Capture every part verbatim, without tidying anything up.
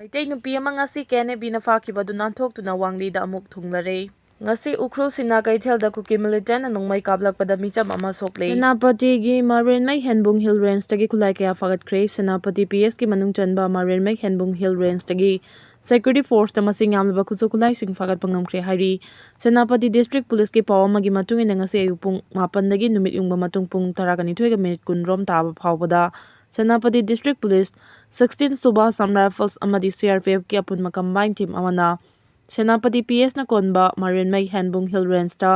ꯃꯩꯇꯩ ꯅꯨꯄꯤ ꯑꯃ ꯉꯁꯤ ꯀꯦ ꯑꯦꯟ ꯑꯦ ꯕꯤꯅ ꯐꯥꯈꯤꯕ ꯑꯗꯨ ꯅꯥꯟꯊꯣꯛꯇꯨꯅ ꯋꯥꯡꯂꯤꯗ ꯑꯃꯨꯛ ꯊꯨꯡꯂꯔꯦ꯫ ꯉꯁꯤ ꯎꯈ꯭ꯔꯨꯜ ꯁꯤꯅꯥ ꯀꯩꯊꯦꯜꯗ ꯀꯨꯀꯤ militantꯅ ꯅꯣꯡꯃꯩ ꯀꯥꯞꯂꯛꯄꯗ ꯃꯤꯆꯝ ꯑꯃ ꯁꯣꯛꯂꯦ꯫ ꯁꯦꯅꯥꯄꯇꯤꯒꯤ ꯃꯔꯦꯟꯃꯩ ꯍꯦꯟꯕꯨꯡ Hill Rangeꯇꯒꯤ ꯈꯨꯠꯂꯥꯏ ꯀꯌꯥ ꯐꯥꯒꯠꯈ꯭ꯔꯦ꯫ ꯁꯦꯅꯥꯄꯇꯤ P S ꯀꯤ ꯃꯅꯨꯡ ꯆꯟꯕ ꯃꯔꯦꯟꯃꯩ ꯍꯦꯟꯕꯨꯡ Hill Rangeꯇꯒꯤ security forceꯇ ꯃꯁꯤꯡ ꯌꯥꯝꯂꯕ ꯈꯨꯠꯁꯨ ꯈꯨꯠꯂꯥꯏꯁꯤꯡ ꯐꯥꯒꯠꯄ ꯉꯝꯈ꯭ꯔꯦ ꯍꯥꯏꯔꯤ꯫ ꯁꯦꯅꯥꯄꯇꯤ District Policeꯀꯤ ꯄꯥꯎ ꯑꯃꯒꯤ ꯃꯇꯨꯡ ꯏꯟꯅ, ꯉꯁꯤ ꯑꯌꯨꯛ ꯄꯨꯡ ꯃꯥꯄꯟꯗꯒꯤ ꯅꯨꯃꯤꯠ ꯌꯨꯡꯕ ꯃꯇꯨꯡ ꯄꯨꯡ ꯇꯔꯥꯒ ꯅꯤꯊꯣꯏꯒ ꯃꯤꯅꯤꯠ ꯀꯨꯟꯔꯣꯝ ꯇꯥꯕ ꯐꯥꯎꯕꯗ Senapati District Police, sixteen Subha Assam Rifles ꯑꯃꯗꯤ C R P Fꯀꯤ ꯑꯄꯨꯟꯕ combined team ꯑꯃꯅ ꯁꯦꯅꯥꯄꯇꯤ P Sꯅ ꯀꯣꯟꯕ ꯃꯔꯦꯟꯃꯩ ꯍꯦꯟꯕꯨꯡ Hill Rangeꯇ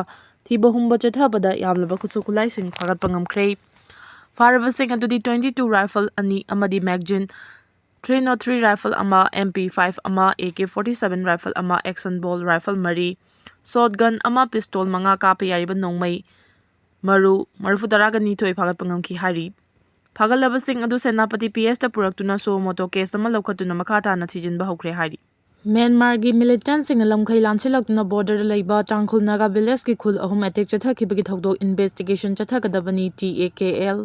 ꯊꯤꯕ ꯍꯨꯝꯕ ꯆꯠꯊꯕꯗ ꯌꯥꯝꯂꯕ ꯈꯨꯠꯁꯨ ꯈꯨꯠꯂꯥꯏꯁꯤꯡ ꯐꯥꯒꯠꯄ ꯉꯝꯈ꯭ꯔꯦ꯫ ꯐꯥꯔꯕꯁꯤꯡ ꯑꯗꯨꯗꯤ twenty-two rifle ꯑꯅꯤ ꯑꯃꯗꯤ magazine three nought three rifle ꯑꯃ, M P five ꯑꯃ, A K forty-seven rifle ꯑꯃ, action ball rifle ꯃꯔꯤ, shotgun ꯑꯃ, pistol ꯃꯉꯥ ꯀꯥꯞꯄ ꯌꯥꯔꯤꯕ ꯅꯣꯡꯃꯩ ꯃꯔꯨ ꯃꯔꯤꯐꯨ ꯇꯔꯥꯒ ꯅꯤꯊꯣꯏ ꯐꯥꯒꯠꯄ ꯉꯝꯈꯤ ꯍꯥꯏꯔꯤ꯫ ꯐꯥꯒꯠꯂꯕꯁꯤꯡ ꯑꯗꯨ Senapati P Sꯇ ꯄꯨꯔꯛꯇꯨꯅ suo moto case ꯑꯃ ꯂꯧꯈꯠꯇꯨꯅ ꯃꯈꯥ ꯇꯥꯅ ꯊꯤꯖꯤꯟꯕ ꯍꯧꯈ꯭ꯔꯦ ꯍꯥꯏꯔꯤ꯫ ꯃ꯭ꯌꯥꯟꯃꯥꯔꯒꯤ militantꯁꯤꯡꯅ ꯂꯝꯈꯩ ꯂꯥꯟꯁꯤꯜꯂꯛꯇꯨꯅ borderꯗ ꯂꯩꯕ ꯇꯥꯡꯈꯨꯜ ꯅꯥꯒꯥ villageꯀꯤ ꯈꯨꯜ ꯑꯍꯨꯝ attack ꯆꯠꯊꯈꯤꯕꯒꯤ ꯊꯧꯗꯣꯛ investigation ꯆꯠꯊꯒꯗꯕꯅꯤ, T A K L꯫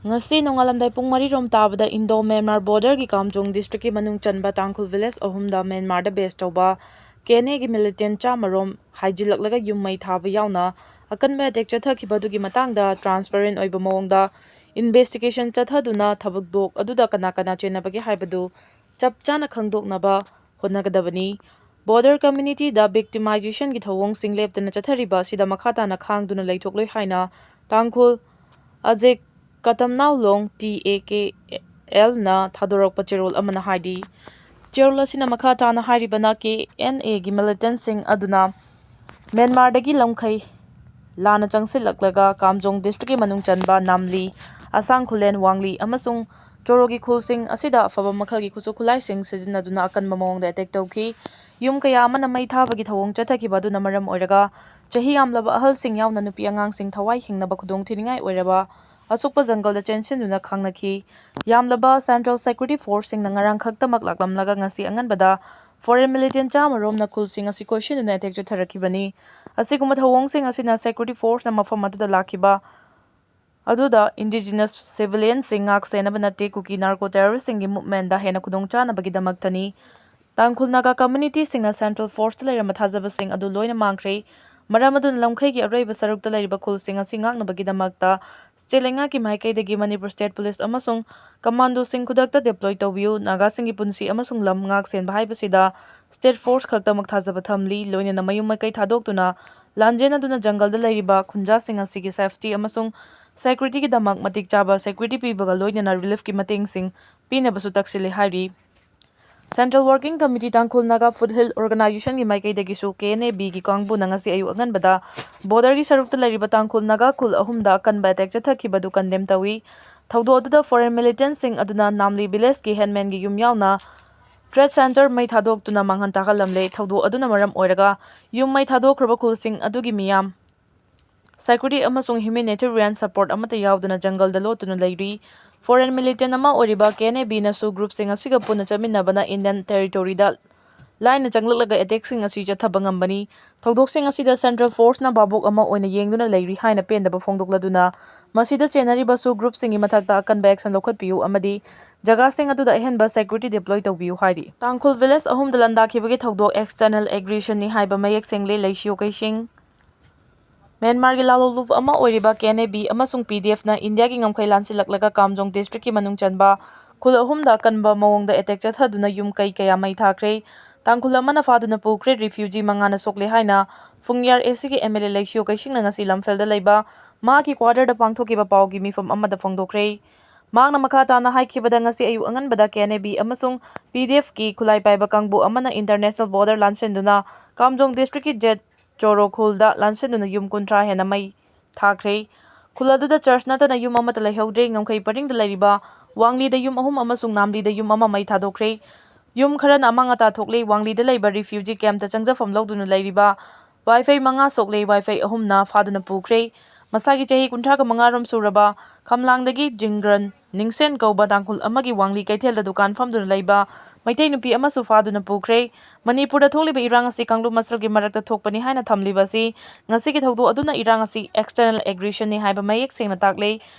ꯉꯁꯤ ꯅꯣꯡꯉꯥꯜꯂꯝꯗꯥꯏ ꯄꯨꯡ ꯃꯔꯤꯔꯣꯝ ꯇꯥꯕꯗ Indo Myanmar borderꯒꯤ ꯀꯥꯝꯖꯣꯡ districtꯀꯤ ꯃꯅꯨꯡ ꯆꯟꯕ ꯇꯥꯡꯈꯨꯜ village ꯑꯍꯨꯝꯗ ꯃ꯭ꯌꯥꯟꯃꯥꯔꯗ base ꯇꯧꯕ K N Aꯒꯤ militant ꯆꯥꯝꯃꯔꯣꯝ ꯍꯥꯏꯖꯤꯜꯂꯛꯂꯒ ꯌꯨꯝ ꯃꯩ ꯊꯥꯕ ꯌꯥꯎꯅ ꯑꯀꯟꯕ attack ꯆꯠꯊꯈꯤꯕ ꯑꯗꯨꯒꯤ ꯃꯇꯥꯡꯗ transparent ꯑꯣꯏꯕ ꯃꯑꯣꯡꯗ investigation ꯆꯠꯊꯗꯨꯅ ꯊꯧꯗꯣꯛ ꯑꯗꯨꯗ ꯀꯅꯥ ꯀꯅꯥ ꯆꯦꯟꯅꯕꯒꯦ ꯍꯥꯏꯕꯗꯨ ꯆꯞ ꯆꯥꯅ ꯈꯪꯗꯣꯛꯅꯕ ꯍꯣꯠꯅꯒꯗꯕꯅꯤ꯫ Border communityꯗ victimizationꯒꯤ ꯊꯧꯑꯣꯡꯁꯤꯡ ꯂꯦꯞꯇꯅ ꯆꯠꯊꯔꯤꯕ ꯑꯁꯤꯗ ꯃꯈꯥ ꯇꯥꯅ ꯈꯥꯡꯗꯨꯅ ꯂꯩꯊꯣꯛꯂꯣꯏ ꯍꯥꯏꯅ ꯇꯥꯡꯈꯨꯜ ꯑꯖꯦꯛ ꯀꯇꯝꯅꯥꯎꯂꯣꯡ T A K Lꯅ ꯊꯥꯗꯣꯔꯛꯄ ꯆꯦꯔꯣꯜ ꯑꯃꯅ ꯍꯥꯏꯔꯤ꯫ ꯆꯦꯔꯣꯜ ꯑꯁꯤꯅ ꯃꯈꯥ ꯇꯥꯅ ꯍꯥꯏꯔꯤꯕꯅ, K N Aꯒꯤ militantꯁꯤꯡ ꯑꯗꯨꯅ ꯃ꯭ꯌꯥꯟꯃꯥꯔꯗꯒꯤ ꯂꯝꯈꯩ ꯂꯥꯟꯅ ꯆꯪꯁꯤꯜꯂꯛꯂꯒ ꯀꯥꯝꯖꯣꯡ districtꯀꯤ ꯃꯅꯨꯡ ꯆꯟꯕ ꯅꯥꯝꯂꯤ, ꯑꯁꯥꯡ ꯈꯨꯂꯦꯟ, ꯋꯥꯡꯂꯤ ꯑꯃꯁꯨꯡ ꯆꯣꯔꯣꯒꯤ ꯈꯨꯜꯁꯤꯡ ꯑꯁꯤꯗ ꯑꯐꯕ ꯃꯈꯜꯒꯤ ꯈꯨꯠꯁꯨ ꯈꯨꯠꯂꯥꯏꯁꯤꯡ ꯁꯤꯖꯤꯟꯅꯗꯨꯅ ꯑꯀꯟꯕ ꯃꯑꯣꯡꯗ attack ꯇꯧꯈꯤ꯫ ꯌꯨꯝ ꯀꯌꯥ ꯑꯃꯅ ꯃꯩ ꯊꯥꯕꯒꯤ ꯊꯧꯑꯣꯡ ꯆꯠꯊꯈꯤꯕ ꯑꯗꯨꯅ ꯃꯔꯝ ꯑꯣꯏꯔꯒ ꯆꯍꯤ ꯌꯥꯝꯂꯕ ꯑꯍꯜꯁꯤꯡ ꯌꯥꯎꯅ ꯅꯨꯄꯤ ꯑꯉꯥꯡꯁꯤꯡ ꯊꯋꯥꯏ ꯍꯤꯡꯅꯕ ꯈꯨꯗꯣꯡꯊꯤꯅꯤꯡꯉꯥꯏ ꯑꯣꯏꯔꯕ ꯑꯁꯣꯛꯄ ꯖꯪꯒꯜꯗ ꯆꯦꯟꯁꯤꯟꯗꯨꯅ ꯈꯥꯡꯅꯈꯤ꯫ ꯌꯥꯝꯂꯕ central security forceꯁꯤꯡꯅ ꯉꯔꯥꯡ ꯈꯛꯇꯃꯛ ꯂꯥꯛꯂꯝꯂꯒ ꯉꯁꯤ ꯑꯉꯟꯕꯗ foreign militant ꯆꯥꯝꯃꯔꯣꯝꯅ ꯈꯨꯜꯁꯤꯡ ꯑꯁꯤ ꯀꯣꯏꯁꯤꯟꯗꯨꯅ attack ꯆꯠꯊꯔꯛꯈꯤꯕꯅꯤ꯫ ꯑꯁꯤꯒꯨꯝꯕ ꯊꯧꯑꯣꯡꯁꯤꯡ ꯑꯁꯤꯅ security forceꯅ ꯃꯐꯝ ꯑꯗꯨꯗ ꯂꯥꯛꯈꯤꯕ ꯑꯗꯨꯗ indigenous civilianꯁꯤꯡ ꯉꯥꯛ ꯁꯦꯟꯅꯕ ꯅꯠꯇꯦ, ꯀꯨꯀꯤ narco terroristꯁꯤꯡꯒꯤ movementꯇ ꯍꯦꯟꯅ ꯈꯨꯗꯣꯡꯆꯥꯅꯕꯒꯤꯗꯃꯛꯇꯅꯤ꯫ ꯇꯥꯡꯈꯨꯜ ꯅꯥꯒꯥ communityꯁꯤꯡꯅ central forceꯇ ꯂꯩꯔꯝꯕ ꯊꯥꯖꯕꯁꯤꯡ ꯑꯗꯨ ꯂꯣꯏꯅ ꯃꯥꯡꯈ꯭ꯔꯦ꯫ ꯃꯔꯝ ꯑꯗꯨꯅ ꯂꯝꯈꯩꯒꯤ ꯑꯔꯣꯏꯕ ꯁꯔꯨꯛꯇ ꯂꯩꯔꯤꯕ ꯈꯨꯜꯁꯤꯡ ꯑꯁꯤ ꯉꯥꯛꯅꯕꯒꯤꯗꯃꯛꯇ state ꯂꯩꯉꯥꯛꯀꯤ ꯃꯥꯏꯀꯩꯗꯒꯤ Manipur State Police ꯑꯃꯁꯨꯡ commandoꯁꯤꯡ ꯈꯨꯗꯛꯇ deploy ꯇꯧꯕꯤꯌꯨ꯫ ꯅꯥꯒꯥꯁꯤꯡꯒꯤ ꯄꯨꯟꯁꯤ ꯑꯃꯁꯨꯡ ꯂꯝ ꯉꯥꯛ ꯁꯦꯟꯕ ꯍꯥꯏꯕꯁꯤꯗ state force ꯈꯛꯇꯃꯛ ꯊꯥꯖꯕ ꯊꯝꯂꯤ꯫ ꯂꯣꯏꯅꯅ ꯃꯌꯨꯝ ꯃꯀꯩ ꯊꯥꯗꯣꯛꯇꯨꯅ ꯂꯥꯟꯖꯦꯟꯅꯗꯨꯅ ꯖꯪꯒꯜꯗ ꯂꯩꯔꯤꯕ ꯈꯨꯟꯖꯥꯁꯤꯡ ꯑꯁꯤꯒꯤ safety ꯑꯃꯁꯨꯡ securityꯒꯤꯗꯃꯛ ꯃꯇꯤꯛ ꯆꯥꯕ security ꯄꯤꯕꯒ ꯂꯣꯏꯅꯅ reliefꯀꯤ ꯃꯇꯦꯡꯁꯤꯡ ꯄꯤꯅꯕꯁꯨ ꯇꯛꯁꯤꯜꯂꯤ ꯍꯥꯏꯔꯤ꯫ Central Working Committee ꯇꯥꯡꯈꯨꯜ ꯅꯥꯒꯥ Foothill Organizationꯒꯤ ꯃꯥꯏꯀꯩꯗꯒꯤꯁꯨ KNABꯒꯤ ꯀꯥꯡꯕꯨꯅ ꯉꯁꯤ ꯑꯌꯨꯛ ꯑꯉꯟꯕꯗ borderꯒꯤ ꯁꯔꯨꯛꯇ ꯂꯩꯔꯤꯕ ꯇꯥꯡꯈꯨꯜ ꯅꯥꯒꯥ ꯈꯨꯜ ꯑꯍꯨꯝꯗ ꯑꯀꯟꯕ attack ꯆꯠꯊꯈꯤꯕꯗꯨ condemn ꯇꯧꯏ꯫ ꯊꯧꯗꯣꯛ ꯑꯗꯨꯗ foreign militantꯁꯤꯡ ꯑꯗꯨꯅ ꯅꯥꯝꯂꯤ villageꯀꯤ headmanꯒꯤ ꯌꯨꯝ ꯌꯥꯎꯅ trade centre ꯃꯩ ꯊꯥꯗꯣꯛꯇꯨꯅ ꯃꯥꯡꯍꯟ ꯇꯥꯛꯍꯜꯂꯝꯂꯦ꯫ ꯊꯧꯗꯣꯛ ꯑꯗꯨꯅ ꯃꯔꯝ ꯑꯣꯏꯔꯒ ꯌꯨꯝ ꯃꯩ ꯊꯥꯗꯣꯛꯈ꯭ꯔꯕ ꯈꯨꯜꯁꯤꯡ ꯑꯗꯨꯒꯤ ꯃꯤꯌꯥꯝ security ꯑꯃꯁꯨꯡ humanitarian support ꯑꯃꯠꯇ ꯌꯥꯎꯗꯅ ꯖꯪꯒꯜꯗ ꯂꯣꯠꯇꯨꯅ ꯂꯩꯔꯤ꯫ Foreign militant ꯑꯃ ꯑꯣꯏꯔꯤꯕ KNABꯅꯁꯨ groupꯁꯤꯡ ꯑꯁꯤꯒ ꯄꯨꯟꯅ ꯆꯠꯃꯤꯟꯅꯕꯅ Indian territoryꯗ ꯂꯥꯏꯅ ꯆꯪꯂꯛꯂꯒ attackꯁꯤꯡ ꯑꯁꯤ ꯆꯠꯊꯕ ꯉꯝꯕꯅꯤ꯫ ꯊꯧꯗꯣꯛꯁꯤꯡ ꯑꯁꯤꯗ central forceꯅ ꯚꯥꯕꯣꯛ ꯑꯃ ꯑꯣꯏꯅ ꯌꯦꯡꯗꯨꯅ ꯂꯩꯔꯤ ꯍꯥꯏꯅ ꯄꯦꯟꯗꯕ ꯐꯣꯡꯗꯣꯛꯂꯗꯨꯅ ꯃꯁꯤꯗ ꯆꯦꯟꯅꯔꯤꯕꯁꯨ groupꯁꯤꯡꯒꯤ ꯃꯊꯛꯇ ꯑꯀꯟꯕ action ꯂꯧꯈꯠꯄꯤꯌꯨ ꯑꯃꯗꯤ ꯖꯒꯥꯁꯤꯡ ꯑꯗꯨꯗ ꯑꯍꯦꯟꯕ security deploy ꯇꯧꯕꯤꯌꯨ ꯍꯥꯏꯔꯤ꯫ ꯇꯥꯡꯈꯨꯜ village ꯑꯍꯨꯝꯗ ꯂꯥꯟꯗꯥꯈꯤꯕꯒꯤ ꯊꯧꯗꯣꯛ external aggressionꯅꯤ ꯍꯥꯏꯕ ꯃꯌꯦꯛ ꯁꯦꯡꯂꯦ꯫ ꯂꯩꯁꯤꯌꯣ ꯀꯩꯁꯤꯡ꯫ ꯃ꯭ꯌꯥꯟꯃꯥꯔꯒꯤ ꯂꯥꯂꯣꯡꯂꯨꯞ ꯑꯃ ꯑꯣꯏꯔꯤꯕ KNAB ꯑꯃꯁꯨꯡ PDFꯅ ꯏꯟꯗꯤꯌꯥꯒꯤ ꯉꯝꯈꯩ ꯂꯥꯟꯁꯤꯜꯂꯛꯂꯒ ꯀꯥꯝꯖꯣꯡ districtꯀꯤ ꯃꯅꯨꯡ ꯆꯟꯕ ꯈꯨꯜ ꯑꯍꯨꯝꯗ ꯑꯀꯟꯕ ꯃꯑꯣꯡꯗ attack ꯆꯠꯊꯗꯨꯅ ꯌꯨꯝ ꯀꯩ ꯀꯌꯥ ꯃꯩ ꯊꯥꯈ꯭ꯔꯦ꯫ ꯇꯥꯡꯈꯨꯜ ꯑꯃꯅ ꯐꯥꯗꯨꯅ ꯄꯨꯈ꯭ꯔꯦ, refugee ꯃꯉꯥꯅ ꯁꯣꯛꯂꯦ ꯍꯥꯏꯅ ꯐꯨꯡꯌꯥꯔ ACꯒꯤ MLA ꯂꯩꯁꯤꯌꯣ ꯀꯩꯁꯤꯡꯅ ꯉꯁꯤ ꯂꯝꯐꯦꯜꯗ ꯂꯩꯕ ꯃꯍꯥꯛꯀꯤ quarterꯗ ꯄꯥꯡꯊꯣꯛꯈꯤꯕ ꯄꯥꯎꯒꯤ ꯃꯤꯐꯝ ꯑꯃꯗ ꯐꯣꯡꯗꯣꯛꯈ꯭ꯔꯦ꯫ ꯃꯍꯥꯛꯅ ꯃꯈꯥ ꯇꯥꯅ ꯍꯥꯏꯈꯤꯕꯗ, ꯉꯁꯤ ꯑꯌꯨꯛ ꯑꯉꯟꯕꯗ KNAB ꯑꯃꯁꯨꯡ PDFꯀꯤ ꯈꯨꯠꯂꯥꯏ ꯄꯥꯏꯕ ꯀꯥꯡꯕꯨ ꯑꯃꯅ international border ꯂꯥꯟꯁꯤꯟꯗꯨꯅ ꯀꯥꯝꯖꯣꯡ districtꯀꯤ ꯖꯦꯠ ꯆꯣꯔꯣ ꯈꯨꯜꯗ ꯂꯥꯟꯁꯤꯟꯗꯨꯅ ꯌꯨꯝ ꯀꯨꯟꯊ꯭ꯔꯥ ꯍꯦꯟꯅ ꯃꯩ ꯊꯥꯈ꯭ꯔꯦ꯫ ꯈꯨꯜ ꯑꯗꯨꯗ church ꯅꯠꯇꯅ ꯌꯨꯝ ꯑꯃꯠꯇ ꯂꯩꯍꯧꯗ꯭ꯔꯦ꯫ ꯉꯝꯈꯩ ꯄꯔꯤꯡꯗ ꯂꯩꯔꯤꯕ ꯋꯥꯡꯂꯤꯗ ꯌꯨꯝ ꯑꯍꯨꯝ ꯑꯃꯁꯨꯡ ꯅꯥꯝꯂꯤꯗ ꯌꯨꯝ ꯑꯃ ꯃꯩ ꯊꯥꯗꯣꯛꯈ꯭ꯔꯦ꯫ ꯌꯨꯝ ꯈꯔꯅ ꯑꯃꯥꯡ ꯑꯇꯥ ꯊꯣꯛꯂꯦ꯫ ꯋꯥꯡꯂꯤꯗ ꯂꯩꯕ refugee campꯇ ꯆꯪꯖꯐꯝ ꯂꯧꯗꯨꯅ ꯂꯩꯔꯤꯕ ꯋꯥꯏꯐꯩ ꯃꯉꯥ ꯁꯣꯛꯂꯦ, ꯋꯥꯏꯐꯩ ꯑꯍꯨꯝꯅ ꯐꯥꯗꯨꯅ ꯄꯨꯈ꯭ꯔꯦ꯫ ꯃꯁꯥꯒꯤ ꯆꯍꯤ ꯀꯨꯟꯊ꯭ꯔꯥꯒ ꯃꯉꯥ ꯔꯣꯝ ꯁꯨꯔꯕ ꯈꯝꯂꯥꯡꯗꯒꯤ ꯖꯤꯡꯒ꯭ꯔꯟ ꯅꯤꯡꯁꯦꯟ ꯀꯧꯕ ꯇꯥꯡꯈꯨꯜ ꯑꯃꯒꯤ ꯋꯥꯡꯂꯤ ꯀꯩꯊꯦꯜꯗ ꯗꯨꯀꯥꯟ ꯐꯝꯗꯨꯅ ꯂꯩꯕ ꯃꯩꯇꯩ ꯅꯨꯄꯤ ꯑꯃꯁꯨ ꯐꯥꯗꯨꯅ ꯄꯨꯈ꯭ꯔꯦ꯫ ꯃꯅꯤꯄꯨꯔꯗ ꯊꯣꯛꯂꯤꯕ ꯏꯔꯥꯡ ꯑꯁꯤ ꯀꯥꯡꯂꯨꯞ ꯃꯁꯦꯜꯒꯤ ꯃꯔꯛꯇ ꯊꯣꯛꯄꯅꯤ ꯍꯥꯏꯅ ꯊꯝꯂꯤꯕ ꯑꯁꯤ ꯉꯁꯤꯒꯤ ꯊꯧꯗꯣꯛ ꯑꯗꯨꯅ ꯏꯔꯥꯡ ꯑꯁꯤ external aggressionꯅꯤ ꯍꯥꯏꯕ ꯃꯌꯦꯛ ꯁꯦꯡꯅ ꯇꯥꯛꯂꯦ꯫